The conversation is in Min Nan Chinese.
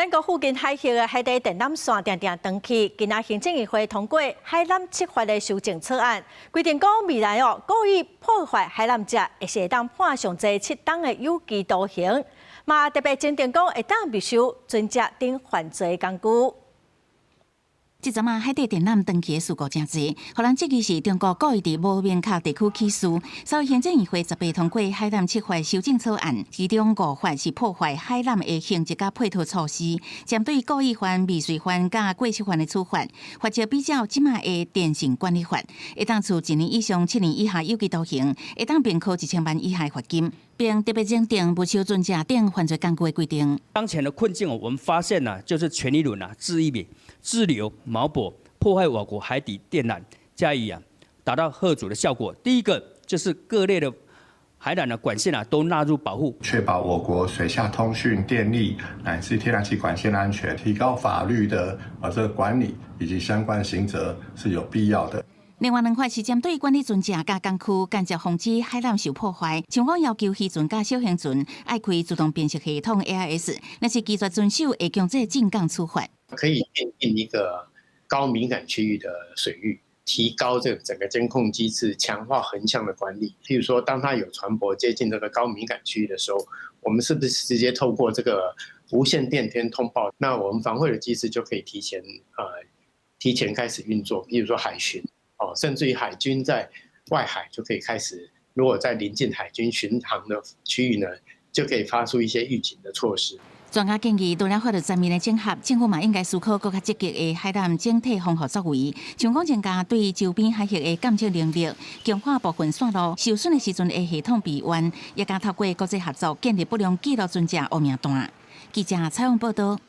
咱國附近海域的海底電纜線定定斷去，今仔行政院會通過海纜七法的修正草案，規定講未來哦故意破壞海纜者，會是會當判上濟7冬的有期徒刑。嘛特別增訂講會當沒收船隻等犯罪工具。這陣仔海底電纜斷去的事故誠濟，予人質疑是中國故意佇無明確地區起事。所以行政院會18通過海纜七法修正草案，其中五法是破壞海纜的刑責佮配套措施，針對故意犯、未遂犯佮過失犯的處罰，罰則比照這馬的電信管理法，會當處1年以上7年以下有期徒刑，會當併科1000萬以下罰金，並特別增訂沒收船隻等犯罪工具的規定。當前的困境，我們發現呢，就是權利輪啊、滯一筆、滯留、錨泊破壞我國海底電纜，加以啊達到嚇阻的效果。第一個就是各類的海纜的管線啊都納入保護，確保我國水下通訊、電力乃至天然氣管線安全，提高法律的啊這個管理以及相關刑責是有必要的。另外兩法是針對管理船隻佮港區，間接防止海纜受破壞。像講要求漁船佮小型船愛開自動辨識系統 AIS，若是拒絕遵守，會強制進港處罰。可以訂定一個高敏感區域的水域，提高這個整個監控機制，強化橫向的管理。譬如說，當它有船舶接近這個高敏感區域的時候，我們是不是直接透過這個無線電天通報？那我們防衛的機制就可以提前開始運作。譬如說海巡。哦，甚至於海軍在外海就可以開始，如果在臨近海軍巡航的區域呢，就可以發出一些預警的措施。專家建議，除了法律層面的整合，政府嘛應該思考閣較積極的海纜整體防護作為，像講增加對周邊海域的監測能力，強化部分線路受損的時陣的系統備援，也加透過國際合作建立不良記錄船隻黑名單。記者採訪報道。